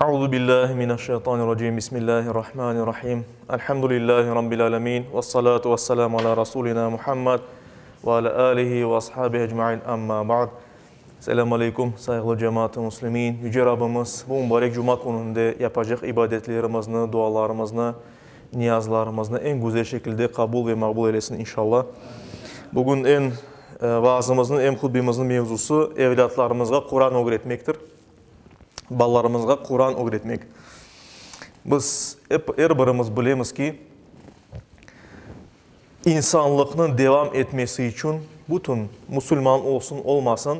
Auzu billahi mineşşeytanirracim. Bismillahirrahmanirrahim. Elhamdülillahi rabbil alemin. Vessalatu vesselamu ala rasulina Muhammed ve ala alihi ve ashabihi ecmain. Amma ba'd. Selâm aleyküm, sayğılı cemaat-ı müslimin. Yüce Rabbimiz bu mübarek cuma kününde yapacaq ibadetlerimizni, dualarımıznı, niyazlarımıznı eñ güzel şekilde qabul ve maqbul eylesin, inşallah. Bugün eñ vaazımıznıñ, em hutbemizniñ mevzusı evlâtlarımızğa Quran ögretmektir. Balalarımızğa Quran ögretmek. Biz ep, er birimiz bilemiz ki, insanlıqnıñ devam etmesi içün, bütün, musulman olsun, olmasın,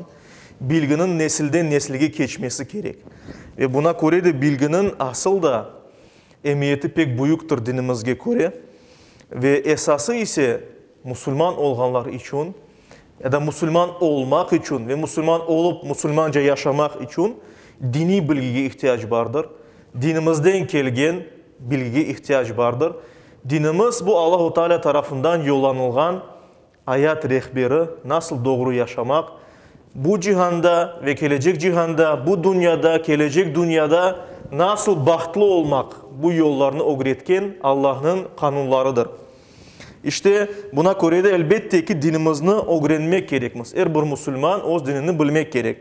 bilginiñ nesilden nesilge keçmesi kerek. Ve buna köre de bilginiñ asıl da emiyeti pek büyüktir dinimizge köre. Ve esası ise musulman olğanlar içün, ya da musulman olmaq içün ve musulman olıp musulmanca yaşamaq içün diniy bilgige ihtiyac bardır. Dinimizden kelgen bilgige ihtiyac bardır. Dinimiz, bu Allahu Teala tarafından yollanılğan ayat rehberi, nasıl doğru yaşamaq, bu cihanda ve kelecek cihanda, bu dünyada, kelecek dünyada nasıl bahtlı olmaq, bu yollarnı ögretken Allahnıñ qanunlarıdır. İşte, buna köre de, elbette ki, dinimizni ögrenmek kerekmiz. Er bir musulman öz dinini bilmek kerek.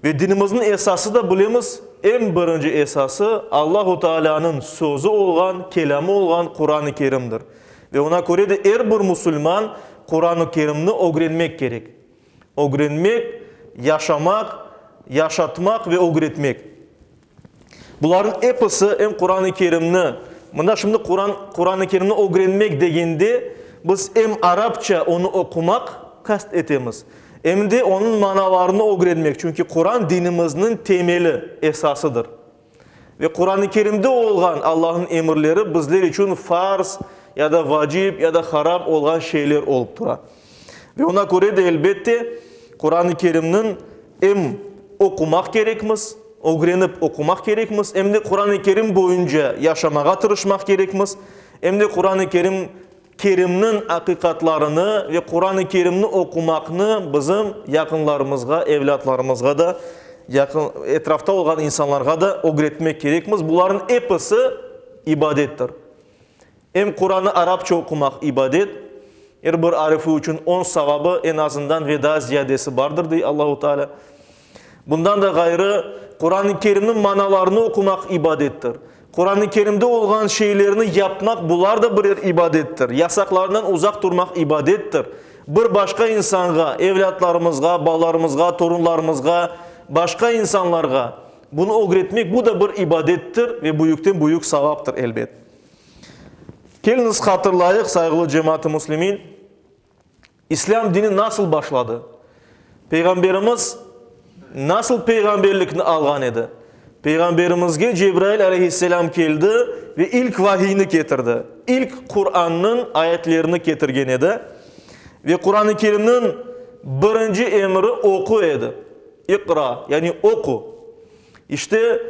Ve dinimizniñ esası da, bilemiz, eñ birinci esası Allahu Taalânıñ sözü olğan, kelâmı olğan Quran-ı Kerimdir. Ve ona köre de er bir musulman Quran-ı Kerimni ögrenmek kerek. Ögrenmek, yaşamaq, yaşatmaq ve ögretmek. Bularnıñ episi em Quran-ı Kerimni, mında şimdi Quran, Quran-ı Kerimni ögrenmek degende, biz em arapça onı oqumaq qast etemiz, em de onıñ manalarını ögrenmek, çünki Quran dinimizniñ temeli, esasıdır. Ve Quran-ı Kerimde olğan Allahnıñ emirleri bizler içün farz ya da vacip ya da haram olğan şeyler olıp tura. Ve ona köre de, elbette, Quran-ı Kerimniñ em oqumaq kerekmiz, ögrenip oqumaq kerekmiz, em de Quran-ı Kerim boyunca yaşamağa tırışmaq kerekmiz, em de Quran-ı Kerim Kerimniñ aqiqatlarını ve Quran-ı Kerimni oqumaqnı bizim yaqınlarımızğa, evlâtlarımızğa da, yaqın, etrafta olğan insanlarğa da ögretmek kerekmiz. Bularnıñ episi ibadettir. Em Qurannı arapça oqumaq ibadet, er bir arifi içün on savabı eñ azından ve daa ziyadesi bardır, dey Allahu Teala. Bundan da ğayrı, Quran-ı Kerimniñ manalarını oqumaq ibadettir. Quran-ı Kerimde olğan şeylerni yapmaq, bular da birer ibadettir. Yasaqlarından uzaq turmaq ibadettir. Bir başqa insanğa, evlâtlarımızğa, balalarımızğa, torunlarımızğa, başqa insanlarğa bunı ögretmek, bu da bir ibadettir ve büyükten büyük savaptır, elbet. Keliñiz hatırlayıq, sayğılı cemaat-ı müslimin, İslâm dini nasıl başladı? Peyğamberimiz nasıl peyğamberlikni alğan edi? Peyğamberimizge Cebrail aleyhisselâm keldi ve ilk vahiyni ketirdi. İlk Qurannıñ ayetlerini ketirgen edi. Ve Quran-ı Kerimniñ birinci emri oqu edi. İqra, yani oqu. İşte,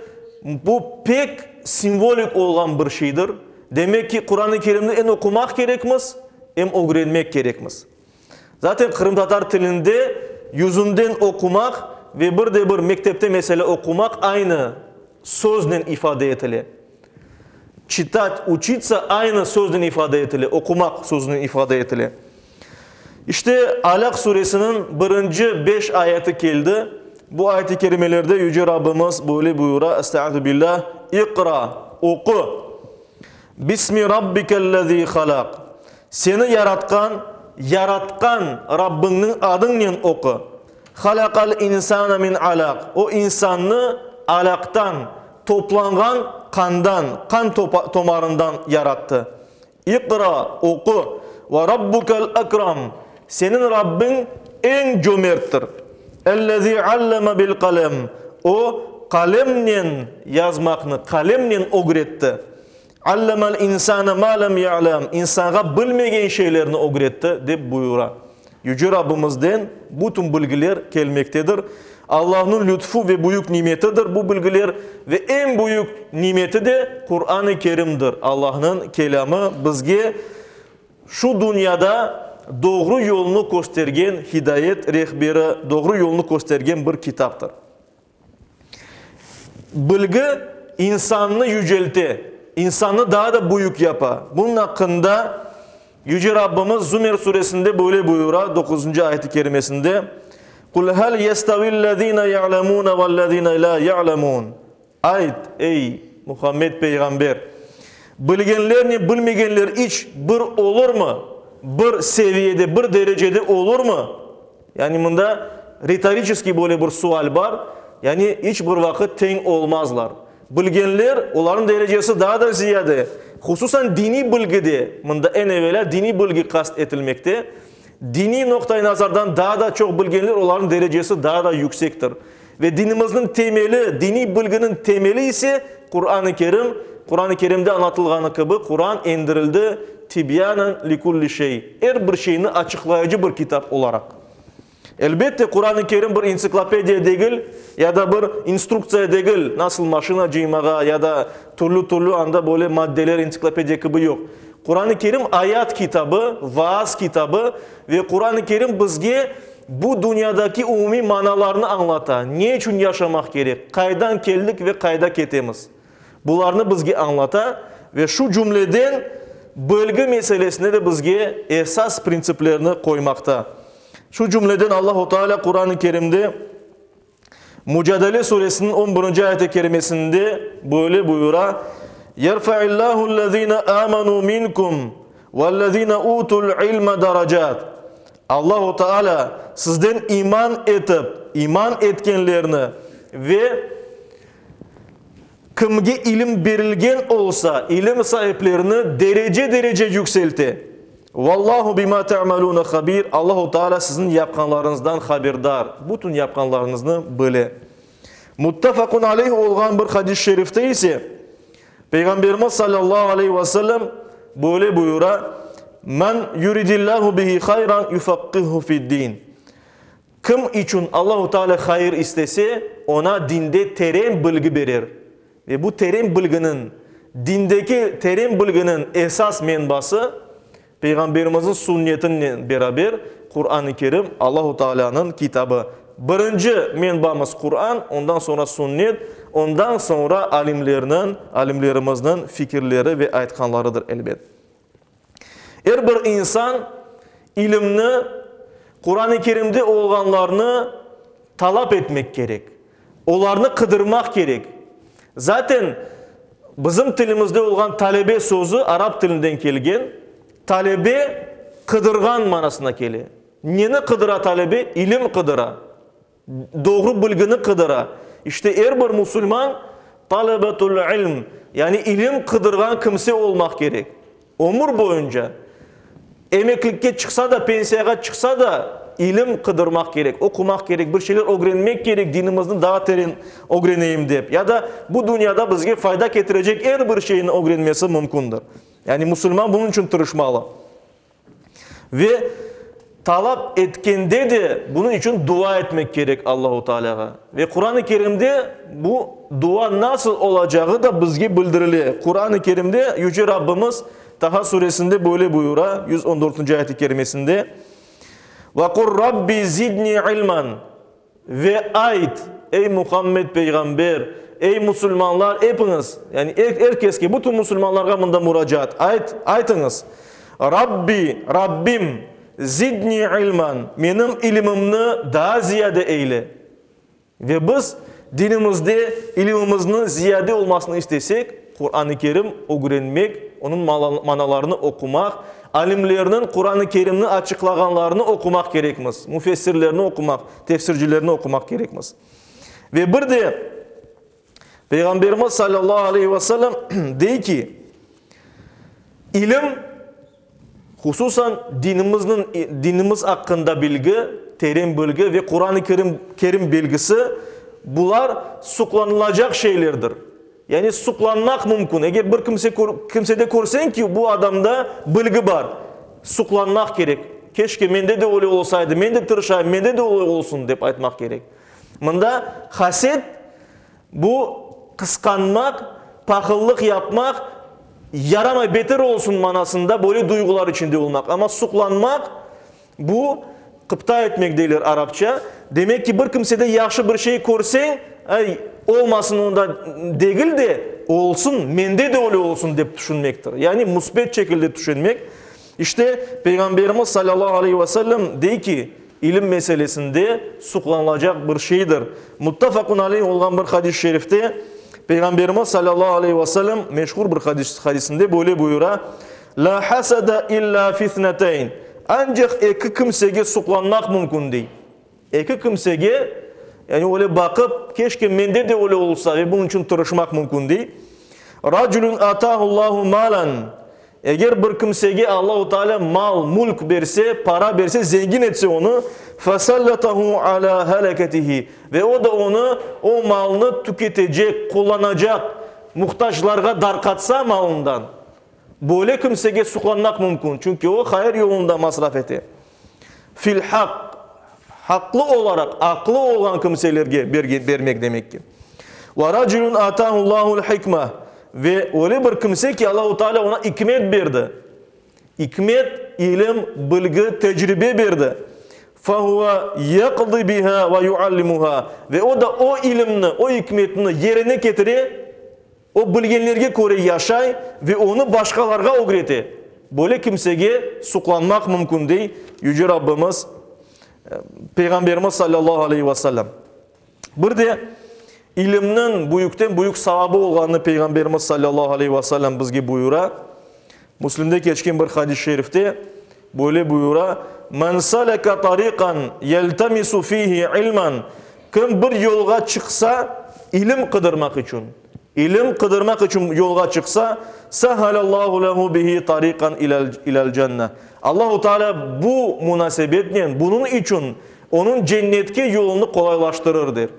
bu pek simvolik olğan bir şeydir. Demek ki, Quran-ı Kerimni em oqumaq kerekmiz, em ögrenmek kerekmiz. Zaten qırımtatar tilinde yüzünden oqumaq ve bir de bir mektepte, meselâ, oqumaq aynı söznen ifade etile. Çitat, uçitsa aynı söznen ifade etile, oqumaq sözünen ifade etile. İşte, Alaq suresiniñ birinci beş ayeti keldi. Bu ayet-i kerimelerde Yüce Rabbimiz böyle buyura, Estaizu billah, İqra, oqu, Bismi Rabbikellezî halaq, Seni yaratqan, yaratqan Rabbiñniñ adıñnen oqu. Halaqal insâne min alaq, O insannı alaqtan, toplanğan qandan, qan tomarından yarattı. İqra, oqu, ve Rabbukel ekram, seniñ Rabbiñ eñ cömerttir. Ellezî alleme bil qalem, O, qalemnen yazmaqnı, qalemnen ögretti. Allemel insâne mâ lem ya'lem, insanğa bilmegen şeylerni ögretti, dep buyura. Yüce Rabbimizden bütün bilgiler kelmektedir. Allahnıñ lütfu ve büyük nimetidir bu bilgiler ve eñ büyük nimeti de Quran-ı Kerimdir, Allahnıñ kelâmı, bizge şu dünyada doğru yolnı köstergen hidayet rehberi, doğru yolnı köstergen bir kitaptır. Bilgi. insannı yücelte, insannı daa da büyük yapa. Bunıñ aqqında Yüce Rabbimiz Zümer suresinde böyle buyura, doquzıncı ayet-i kerimesinde, Qul hel yestavillezine ya'lemune vellezine la ya'lemun. Ayt, ey, Muhammed peyğamber, bilgenlernen bilmegenler iç bir olurmı? Bir seviyede, bir derecede olurmı? Yani mında ritoriçeskiy böyle bir sual bar, yani iç bir vaqıt teñ olmazlar. Bilgenler, olarnıñ derecesi daa da ziyade, hususan diniy bilgide, mında eñ evelâ diniy bilgi qast etilmekte, diniy noqtai nazardan daa da çoq bilgenler, olarnıñ derecesi daa da yüksektir. Ve dinimizniñ temeli, diniy bilginiñ temeli ise Quran-ı Kerim, Quran-ı Kerimde añlatılğanı kibi, Quran endirildi tibyanen likulli şey, er bir şeyni açıqlayıcı bir kitap olaraq. Elbette, Quran-ı Kerim bir entsiklopediya degil, ya da bir instruktsiya degil, nasıl maşina cıymağa ya da türlü-türlü anda böyle maddeler entsiklopediya kibi yoq. Quran-ı Kerim ayat kitabı, vaaz kitabı ve Quran-ı Kerim bizge bu dünyadaki umumiy manalarnı añlata, ne içün yaşamaq kerek, qaydan keldik ve qayda ketemiz. Bularnı bizge añlata ve şu cümleden bilgi meselesinde de bizge esas printsiplerni qoymaqta. Şu cümleden Allahu Teala Quran-ı Kerimde Mucadele suresiniñ on birinci ayet-i kerimesinde böyle buyura, Yerfa'illahu-llezine amanu minkum vellezine utul ilme daracat. Allahu Teala sizden iman etip, iman etkenlerni ve kimge ilim berilgen olsa, ilim saiplerini derece-derece yükselte. Vallahu bima ta'malune habir, Allahu Teala siziñ yapqanlarıñızdan haberdar, bütün yapqanlarıñıznı bile. Muttefaqun aleyh olğan bir hadis-i şerifte ise, Peyğamberimiz sallallahu aleyhi ve sellem böyle buyura, Men yuridillahu bihi hayran yufaqqihu fi'd-din. Kim içün Allahu Teala hayır istese, oña dinde teren bilgi berer. Ve bu teren bilginiñ, dindeki teren bilginiñ esas menbası, Peyğamberimizniñ sunnetinen beraber Quran-ı Kerim, Allahu Tealânıñ kitabı. Birinci menbamız Quran, ondan soñra sunnet, ondan soñra alimlerniñ, alimlerimizniñ fikirleri ve aytqanlarıdır, elbet. Er bir insan ilimni, Quran-ı Kerimde olğanlarnı talap etmek kerek, olarnı qıdırmaq kerek. Zaten, bizim tilimizde olğan talebe sözü arap tilinden kelgen, talebe qıdırğan manasına kele. Neni qıdıra talebe? İlim qıdıra. Doğru bilgini qıdıra. İşte er bir musulman talebetul ilm, yani ilim qıdırğan kimse olmaq kerek. Ömür boyunca, emeklikke çıqsa da, pensiyağa çıqsa da, ilim qıdırmaq kerek, oqumaq kerek, bir şeyler ögrenmek kerek, dinimizni daa teren ögreneyim dep, ya da bu dünyada bizge fayda ketirecek er bir şeyni ögrenmesi mümkündir. Yani musulman bunıñ içün tırışmalı. Ve talap etkende de bunıñ içün dua etmek kerek Allahu Tealâğa. Ve Quran-ı Kerimde bu dua nasıl olacağı da bizge bildirile. Quran-ı Kerimde Yüce Rabbimiz Taha suresinde böyle buyura, 114-nci ayet-i kerimesinde, Ve qur Rabbi zidni ilman. Ve ayt, ey Muhammed peyğamber, ey musulmanlar epiñiz, yani er keske, bütün musulmanlarğa mında muracaat, ayt, aytıñız, Rabbi, Rabbim, zidni ilman, menim ilimimni daa ziyade eyle. Ve biz dinimizde ilimimizniñ ziyade olmasını istesek, Quran-ı Kerim ögrenmek, onıñ manalarını oqumaq, alimlerniñ Quran-ı Kerimni açıqlağanlarını oqumaq kerekmiz, müfessirlerni oqumaq, tefsircilerni oqumaq kerekmiz. Ve bir de Peyğamberimiz sallallahu aleyhi ve sellem dey ki, ilim, hususan dinimizniñ, dinimiz aqqında bilgi, teren bilgi ve Quran-ı Kerim, Kerim bilgisi, bular suqlanılacaq şeylerdir. Yani suqlanmaq mümkün. Eger bir kimse, kimsede körseñ ki, bu adamda bilgi bar, suqlanmaq kerek. Keşke mende de öyle olsaydı, men de tırışayım, mende de öyle olsun, dep aytmaq kerek. Mında haset, bu qısqanmaq, pahıllıq yapmaq, yaramay, beter olsun manasında böyle duyğular içinde olmaq. Amma suqlanmaq, Bu, qıpta etmek deyler arapça. Demek ki, bir kimsede yahşı bir şey körseñ, Ay, olmasın onda degil de, olsun, mende de öyle olsun dep tüşünmektir. Yani müsbet şekilde tüşünmek. İşte, Peyğamberimiz salâllahu aleyhi ve sellem dey ki, ilim meselesinde suqlanılacaq bir şeydir. Muttafaqun aleyh olğan bir hadis-i şerifte Peyğamberimiz salâllahu aleyhi ve sellem meşhur bir hadisinde böyle buyura, Lâ hasede illâ fitneteyn, Ancaq eki kimsege suqlanmaq mümkün, dey. Eki kimsege, yani öyle baqıp, keşke mende de öyle olsa ve bunıñ içün tırışmaq mümkün, dey. Raculun atâhullahu mâlen, eger bir kimsege Allahu Teala mal, mülk berse, para berse, zengin etse onı, fesallatahu alâ halakatihi, ve o da onı, o malnı tüketecek, qullanacaq, muhtaclarğa darqatsa malından, böyle kimsege suqlanmaq mümkün, çünki o hayır yolunda masraf ete. Fil haq, haqlı olaraq, aqlı olğan kimselerge bermek demek ki. Ve raculun atâhullâhu'l hikme, ve öyle bir kimse ki, Allahu Teala oña ikmet berdi. İkmet, ilim, bilgi, tecribe berdi. Fehuve yaqdi biha ve yuallimuha, ve o da o ilimni, o ikmetni yerine ketire, O bilgenlerge köre yaşay ve onı başqalarğa ögrete. Böyle kimsege suqlanmaq mümkün, dey Yüce Rabbimiz, Peyğamberimiz salâllahu aleyhi ve sellem. Bir de ilimniñ büyükten-büyük savabı olğanını Peyğamberimiz salâllahu aleyhi ve sellem bizge buyura. Müslimde keçken bir hadis-i şerifte böyle buyura, Men salaka tariqan yeltemisu fihi ilman, Kim bir yolğa çıqsa, ilim qıdırmaq içün, ilim qıdırmaq içün yolğa çıqsa, Sehhalallahu lehu bihi tariqan ilel cenne, Allahu Teala bu munasebetnen, bunıñ içün onıñ cennetke yolunı qolaylaştırır, der.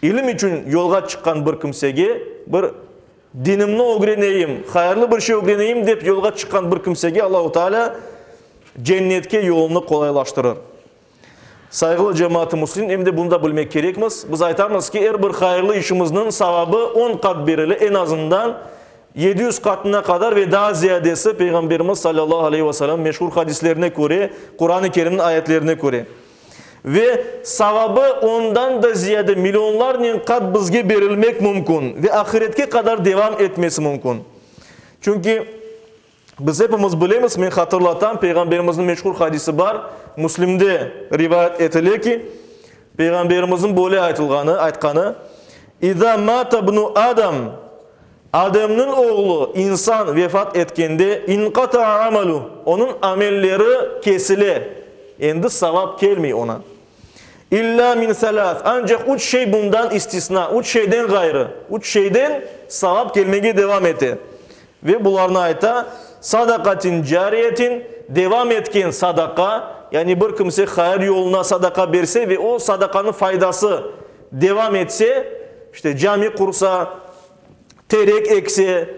İlim içün yolğa çıqqan bir kimsege, bir dinimni ögreneyim, hayırlı bir şey ögreneyim dep yolğa çıqqan bir kimsege Allahu Teala cennetke yolunı qolaylaştırır. Sayğılı cemaat-ı müslimin, em de bunı da bilmek kerekmiz, biz aytamız ki, er bir hayırlı işimizniñ savabı on qat berile, eñ azından 700 qatına qadar ve daa ziyadesi Peyğamberimiz salâllahu aleyhi ve selem meşhur hadislerine köre, Quran-ı Kerimniñ ayetlerine köre. Ve savabı ondan da ziyade millionlarnen qat bizge berilmek mümkün ve ahiretke qadar devam etmesi mümkün. Çünki biz epimiz bilemiz, men hatırlatam, Peyğamberimizniñ meşhur hadisi bar, Müslimde rivayet etile ki, Peyğamberimizniñ böyle aytılğanı, aytqanı, İza mata bnu Adam, Ademniñ oğlu, insan, vefat etkende, inqata'a amaluh, onıñ amelleri kesile, endi savap kelmey oña. İllâ min selâs, ancaq üç şey bundan istisna, üç şeyden ğayrı, üç şeyden savap kelmege devam ete. Ve bularnı ayta, sadaqatin cariyetin, devam etken sadaqa, yani bir kimse hayır yoluna sadaqa berse ve o sadaqanıñ faydası devam etse, işte cami qursa, terek ekse,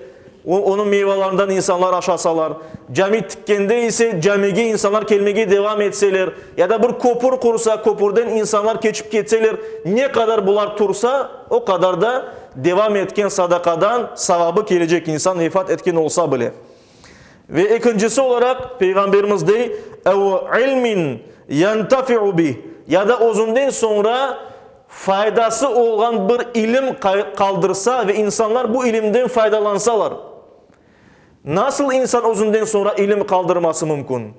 onıñ meyvalarından insanlar aşasalar, cami tikkende ise camige insanlar kelmege devam etseler, ya da bir köpür qursa, köpürden insanlar keçip ketseler, ne qadar bular tursa, o qadar da devam etken sadaqadan savabı kelecek insan vefat etken olsa bile. Ve ekincisi olaraq Peyğamberimiz dey, Ev ilmin yantafi'u bih, ya da özünden soñra faydası olğan bir ilim qaldırsa ve insanlar bu ilimden faydalansalar. Nasıl insan özünden soñra ilim qaldırması mümkün?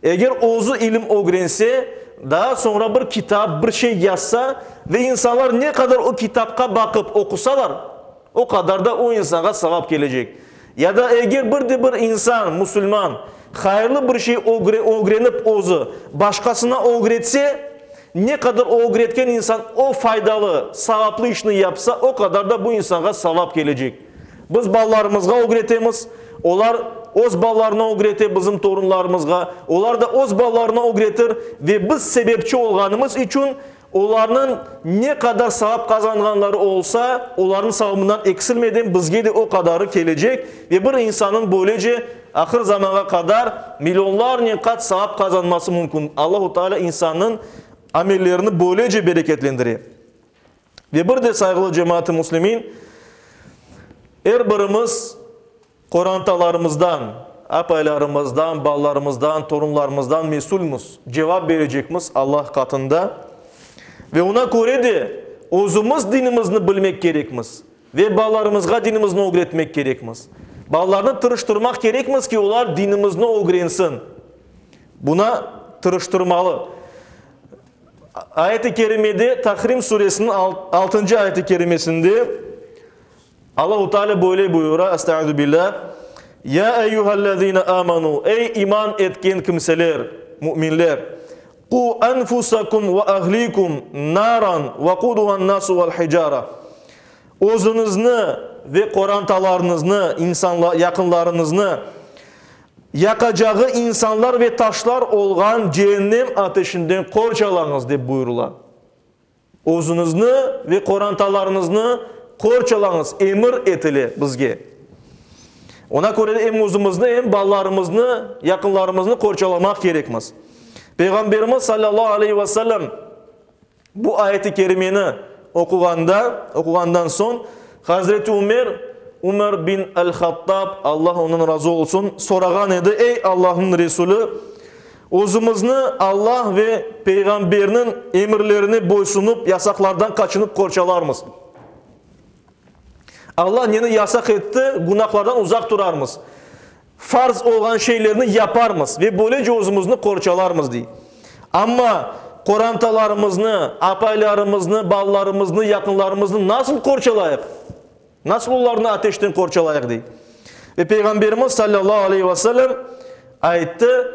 Eger özü ilim ögrense, daa soñra bir kitap, bir şey yazsa ve insanlar ne qadar o kitapqa baqıp oqusalar, o qadar da o insanğa savap kelecek. Ya da eger bir de bir insan, musulman, hayırlı bir şey ögrenip özü başqasına ögretse, ne qadar o ögretken insan o faydalı, savaplı işni yapsa, o qadar da bu insanğa savap kelecek. Biz balalarımızğa ögretemiz, olar öz balalarına ögrete, bizim torunlarımızğa, olar da öz balalarına ögretir ve biz sebepçi olğanımız içün olarnıñ ne qadar savap qazanğanları olsa, olarnıñ savabından eksilmeden bizge de o qadarı kelecek ve bir insannıñ böylece ahır zamanğa qadar millionlarnen qat savap qazanması mümkün. Allahu Teala insannıñ amellerini böylece bereketlendire. Ve bir de sayğılı cemaat-ı müslimin, er birimiz qorantalarımızdan, apaylarımızdan, balalarımızdan, torunlarımızdan mesülmiz, cevap berecekmiz Allah qatında. Ve ona köre de. özümiz dinimizni bilmek kerekmiz ve balalarımızğa dinimizni ögretmek kerekmiz. Balalarnı tırıştırmaq kerekmiz ki, olar dinimizni ögrensin. Buna tırıştırmalı. Ayet-i kerimede, Tahrim suresiniñ altıncı ayet-i kerimesinde Allahu Teala böyle buyura, Estaizu billah, Ya eyyühellezine amanu, ey iman etken kimseler, müminler, Qu enfusakum ve ehlikum naran vequduhan nasu vel hicara. Özüñizni ve qorantalarıñıznı, insanlar, yaqınlarıñıznı yaqacağı insanlar ve taşlar olğan ceennem ateşinden qorçalañız, dep buyurıla. Özüñizni ve qorantalarıñıznı qorçalañız, emir etile bizge. Ona köre de em özümizni, em balalarımıznı, yaqınlarımıznı qorçalamaq kerekmiz. Peyğamberimiz salâllahu aleyhi ve sellem bu ayet-i kerimeni oquğanda, oquğandan soñ, Hazreti Ümer, Ümer bin el-Hattab, Allah ondan razı olsun, sorağan edi, Ey Allahnıñ Resulü, Özümizni Allah ve Peyğamberniñ emirlerine boysunıp, yasaqlardan qaçınıp qorçalarmız. Allah neni yasaq etti, günahlardan uzaq turarmız. Farz olğan şeylerni yaparmız ve böylece özümizni qorçalarmız, dey. Amma qorantalarımıznı, apaylarımıznı, balalarımıznı, yaqınlarımıznı nasıl qorçalayıq? Nasıl olarnı ateşten qorçalayıq, dey. Ve Peyğamberimiz salâllahu aleyhi ve sellem ayttı,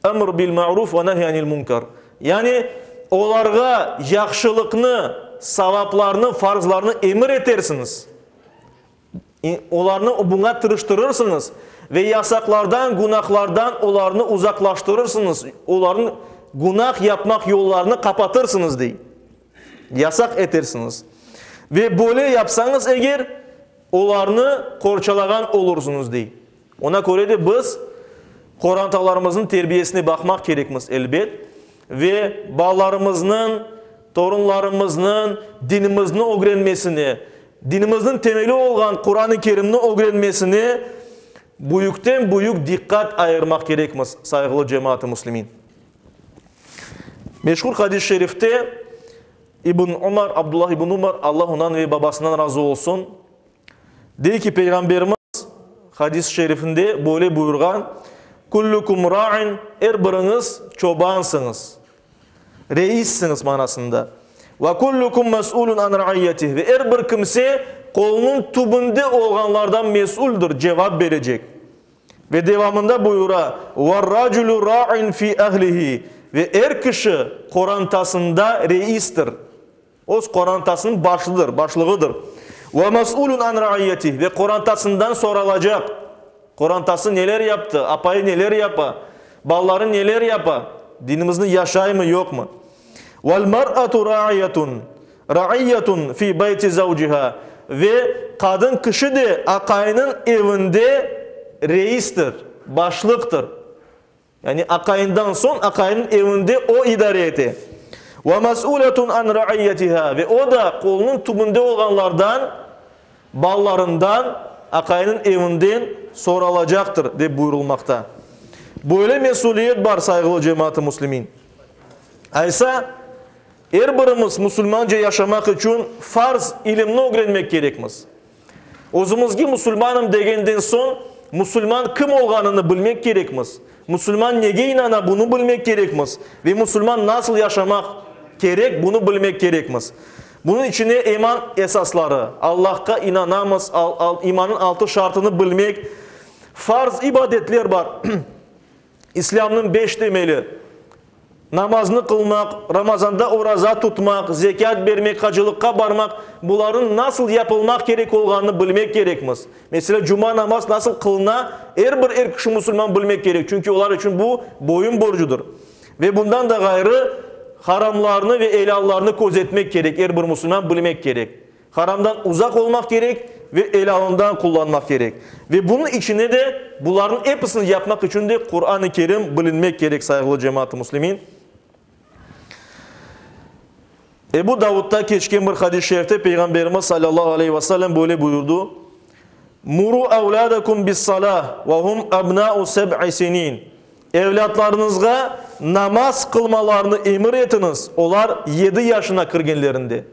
Emr bil ma'ruf ve nehy anil munkar. Yani, olarğa yahşılıqnı, savaplarnı, farzlarnı emir etersiñiz. Olarnı buña tırıştırırsıñız ve yasaqlardan, günahlardan olarnı uzaqlaştırırsıñız, olarnıñ günah yapmaq yollarını qapatırsıñız, dey. Yasaq etersiñiz. Ve böyle yapsañız eger, olarnı qorçalağan olursıñız, dey. Ona köre de biz qorantalarımıznıñ terbiyesine baqmaq kerekmiz, elbet, ve balalarımıznıñ, torunlarımıznıñ dinimizni ögrenmesine, dinimizniñ temeli olğan Quran-ı Kerimni ögrenmesine büyükten-büyük diqqat ayırmaq kerekmiz, sayğılı cemaat-ı müslimin. Meşhur hadis-i şerifte İbn Umar, Abdullah ibn Umar, Allah ondan ve babasından razı olsun, dey ki, Peyğamberimiz hadis-i şerifinde böyle buyurğan, Kullukum ra'in, er biriñiz çobansıñız, reissiñiz manasında. Ve kullukum mes'ulun an ra'iyyetih, ve er bir kimse qolunıñ tübünde olğanlardan mes'uldir, cevap berecek. Ve devamında buyura, Ver-raculu ra'in fi ehlihi, ve er kişi qorantasında reistir, öz qorantasınıñ başıdır, başlığıdır. Ve mes'ulun an ra'iyyetih, ve qorantasından soralacaq, qorantası neler yaptı, apayı neler yapa, balaları neler yapa, dinimizni yaşaymı, yoqmı. Vel-mer'atu ra'iyetun, Raiyetun fi beyti zavciha, ve qadın kişi de aqayınıñ evinde reistir, başlıqtır. Yani aqayından soñ aqayınıñ evinde o idare ete. Ve mes'uletun an raiyetiha, ve o da qolunıñ tübünde olğanlardan, balalarından, aqayınıñ evinden soralacaqtır, dep buyurılmaqta. Böyle mesüliyet bar, sayğılı cemaat-ı müslimin. Aysa, Er birimiz musulmanca yaşamaq içün farz ilimni ögrenmek kerekmiz. Özümizge musulmanım degenden soñ, musulman kim olğanını bilmek kerekmiz, musulman nege inana bunı bilmek kerekmiz ve musulman nasıl yaşamaq kerek bunı bilmek kerekmiz. Bunıñ içine iman esasları, Allahqa inanamız, imanıñ altı şartını bilmek, farz ibadetler bar. İslâmnıñ beş temeli, namaznı qılmaq, Ramazanda oraza tutmaq, zekât bermek, hacılıqqa barmaq, bularnıñ nasıl yapılmaq kerek olğanını bilmek kerekmiz. Meselâ, cuma namaz nasıl qılına, er bir er kişi musulman bilmek kerek, çünki olar içün bu boyun borcudır. Ve bundan da ğayrı, haramlarnı ve elâllarnı közetmek kerek, er bir musulman bilmek kerek. Haramdan uzaq olmaq kerek ve elâlından qullanmaq kerek. Ve bunıñ içine de, bularnıñ episini yapmaq içün de Quran-ı Kerim bilinmek kerek, sayğılı cemaat-ı müslimin. Ebu Davudda keçken bir hadis-i şerifte Peyğamberimiz salâllahu aleyhi ve sellem böyle buyurdı, Muru evlâdekum bis-salâh ve hum ebnâ'u seb'i sinin. Evlâtlarıñızğa. Namaz qılmalarını emir etiñiz, olar yedi yaşına kirgenlerinde.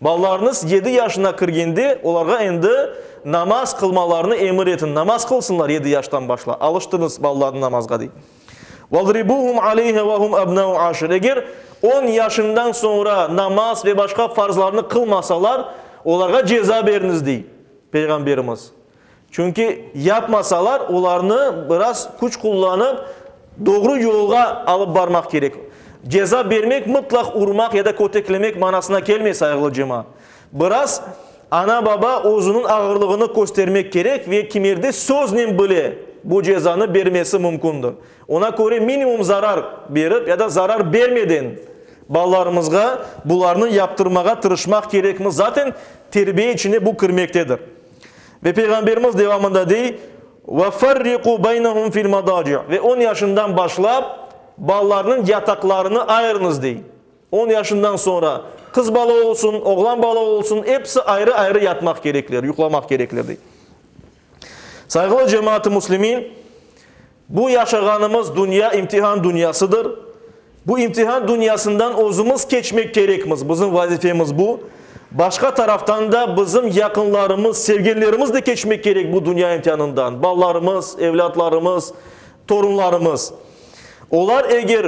Balalarıñız yedi yaşına kirgende, olarğa endi namaz qılmalarını emir etiñ. Namaz qılsınlar yedi yaştan başla. Alıştırıñız balalarnı namazğa, dey. Vadribuhum aleyha ve hum abnau aşr. Eger on yaşından soñra namaz ve başqa farzlarnı qılmasalar, olarğa ceza beriñiz, dey Peyğamberimiz. Çünki yapmasalar, olarnı biraz küç qullanıp, doğru yolğa alıp barmaq kerek. Ceza bermek mıtlaq urmaq ya da köteklemek manasına kelmey, sayğılı cemaat. Biraz ana-baba özüniñ ağırlığını köstermek kerek ve kimerde söznen bile bu cezanı bermesi mümkündir. Ona köre minimum zarar berip ya da zarar bermeden balalarımızğa bularnı yaptırmağa tırışmaq kerekmiz. Zaten terbiye içine bu kirmektedir. Ve Peyğamberimiz devamında dey, Ve ferriqu beynehum fil madaci', ve on yaşından başlap balalarnıñ yataqlarını ayırıñız, dey. On yaşından soñra qız bala olsun, oğlan bala olsun, episi ayrı-ayrı yatmaq kerekler, yuqlamaq kerekler, dey. Sayğılı cemaat-ı müslimin, bu yaşağanımız dünya imtihan dünyasıdır. Bu imtihan dünyasından özümiz keçmek kerekmiz, bizim vazifemiz bu. Başqa taraftan da bizim yaqınlarımız, sevgenlerimiz de keçmek kerek bu dünya imtihanından, balalarımız, evlâtlarımız, torunlarımız. Olar eger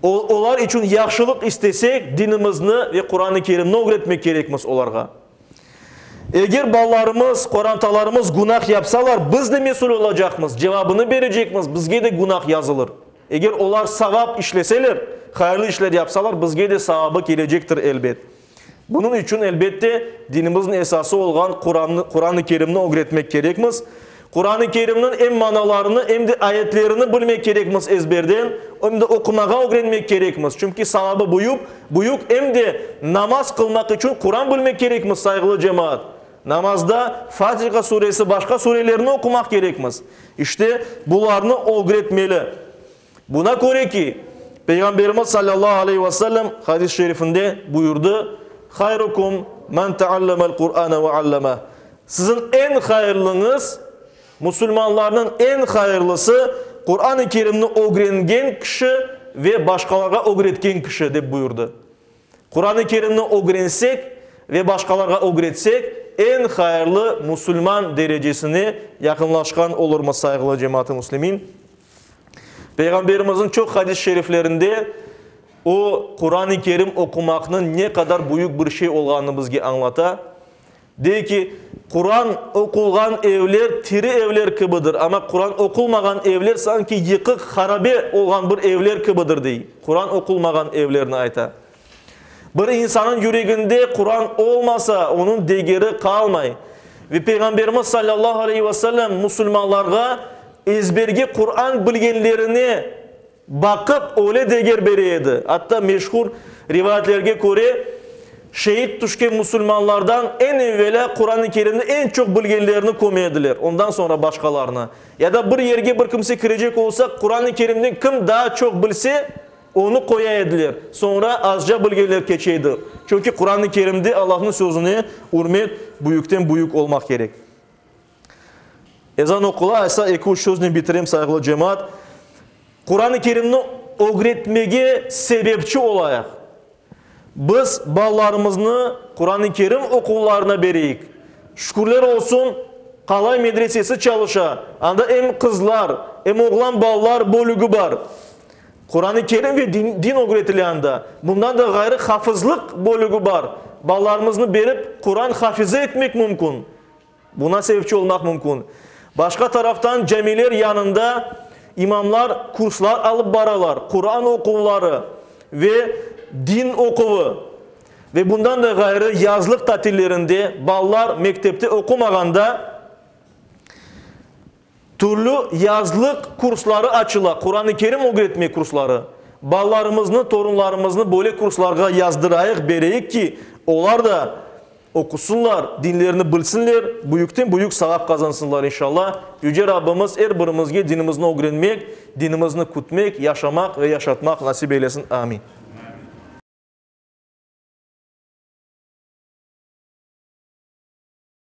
olar içün yahşılıq istesek, dinimizni ve Quran-ı Kerimni ögretmek kerekmiz olarğa. Eger balalarımız, qorantalarımız günah yapsalar, biz de mesül olacaqmız, cevabını berecekmiz, bizge de günah yazılır. Eger olar savap işleseler, hayırlı işler yapsalar, bizge de savabı kelecektir, elbet. Bunıñ içün, elbette, dinimizniñ esası olğan Qurannı, Quran-ı Kerimni ögretmek kerekmiz. Quran-ı Kerimniñ em manalarını, em de ayetlerini bilmek kerekmiz ezberden, em de oqumağa ögrenmek kerekmiz. Çünki savabı büyük, büyük, em de namaz qılmaq içün Quran bilmek kerekmiz, sayğılı cemaat. Namazda Fatiha suresi, başqa surelerni oqumaq kerekmiz. İşte, bularnı ögretmeli. Buna köre ki, Peyğamberimiz salâllahu aleyhi ve sellem hadis-i şerifinde buyurdı, Hayrukum men teallemel Qur'ane ve allemeh. Siziñ eñ hayırlıñız, musulmanlarnıñ eñ hayırlısı, Quran-ı Kerimni ögrengen kişi ve başqalarğa ögretken kişi, dep buyurdı. Quran-ı Kerimni ögrensek ve başqalarğa ögretsek, eñ hayırlı musulman derecesine yaqınlaşqan olurmız, sayğılı cemaat-ı müslimin. Peyğamberimizniñ çoq hadis-i şeriflerinde o, Quran-ı Kerim oqumaqnıñ ne qadar büyük bir şey olğanını bizge añlata. Dey ki, Quran oqulğan evler tiri evler kibidir, amma Quran oqulmağan evler sanki yıqıq, harabe olğan bir evler kibidir, dey. Quran oqulmağan evlerni ayta. Bir insanıñ yüreginde Quran olmasa, onıñ degeri qalmay. Ve Peyğamberimiz salâllahu aleyhi ve sellem musulmanlarğa ezberge Quran bilgenlerine baqıp öyle deger bere edi. Atta meşhur rivayetlerge köre, şeit tüşken musulmanlardan eñ evelâ Quran-ı Kerimni eñ çoq bilgenlerini köme ediler, ondan soñra başqalarını. Ya da bir yerge bir kimse kirecek olsa, Quran-ı Kerimden kim daa çoq bilse, onı qoya ediler, soñra azca bilgenler keçe edi. Çünki Quran-ı Kerimde Allahnıñ sözüne ürmet büyükten büyük olmaq kerek. Ezan oqula, aysa eki-üç söznen bitirem, sayğılı cemaat. Quran-ı Kerimni ögretmege sebepçi olayıq. Biz balalarımıznı Quran-ı Kerim oquvlarına bereyik. Şükürler olsun, Qalay medresesi çalışa, anda em qızlar, em oğlan balalar bölügi bar. Quran-ı Kerim ve din, din ögretile anda. Bundan da ğayrı hafızlıq bölügi bar. Balalarımıznı berip, Quran hafize etmek mümkün. Buna sebepçi olmaq mümkün. Başqa taraftan camiler yanında imamlar kurslar alıp baralar, Quran oquvları ve din oquvı. Ve bundan da ğayrı yazlıq tatillerinde balalar mektepte oqumağanda Türlü yazlıq kursları açıla, Quran-ı Kerim ögretme kursları. Balalarımıznı, torunlarımıznı böyle kurslarğa yazdırayıq, bereyik ki, olar da oqusınlar, dinlerini bilsinler, büyükten-büyük savap qazansınlar, inşallah. Yüce Rabbimiz er birimizge dinimizni ögrenmek, dinimizni kütmek, yaşamaq ve yaşatmaq nasip eylesin. Amin.